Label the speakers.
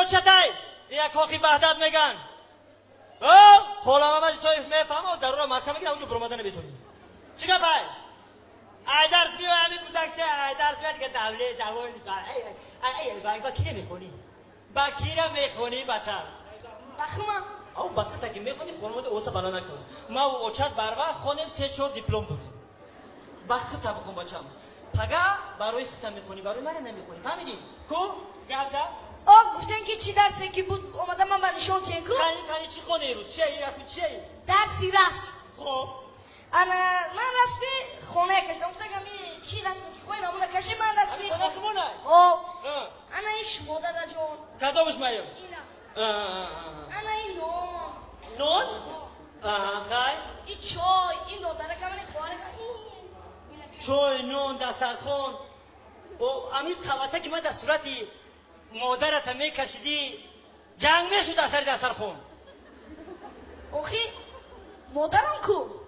Speaker 1: бачатай. Ия кохи Ваҳдат меган. О, хола Мамад Исоев мефаҳма, дарура маҳкам мекунад, онҷо буромада наметонӣ. Чӣ гапай? Ай дарс биёй, ҳамин кӯдакча, ай дарс биёй, дига давле, даволи, ай, ба кира мехонӣ? Ба кира мехонӣ, бача?
Speaker 2: Бахма.
Speaker 1: Ав бахта ки мехонӣ, хонавода оса бало накун. Ма у очат барвақт хонем, се-чор диплом дорем. Ба хута бихон, бачам. Пага барои хута мехонӣ, барои мара намехонӣ. Фаҳмидӣ? Ку? Гап зад?
Speaker 2: О, гуфтен ки чӣ дарсе ки буд, омада ман ба нишон тиен ку?
Speaker 1: Кани, кани, чӣ хонаи рӯз? Чия ин расми чия ин?
Speaker 2: Дарси расм.
Speaker 1: Хоб.
Speaker 2: Ана ман расми хонае кашидам. Гуфтам ами чӣ расме ки хоҳед, ҳамона кашид, ман расми
Speaker 1: Хона кимона?
Speaker 2: О, ана ин шумо, дадаҷон.
Speaker 1: Кадомаш маё?
Speaker 2: Ина. Ана ин нон.
Speaker 1: Нон? Аҳа, хай.
Speaker 2: Ин чой, ин додаракам, ин хоҳаракам. Ина.
Speaker 1: Чой, нон, дастархон. О, ами қавата ки ман дар сурати модарата мекашидӣ, ҷанг мешуд дар сари дастархон.
Speaker 2: Охи, модарам ку?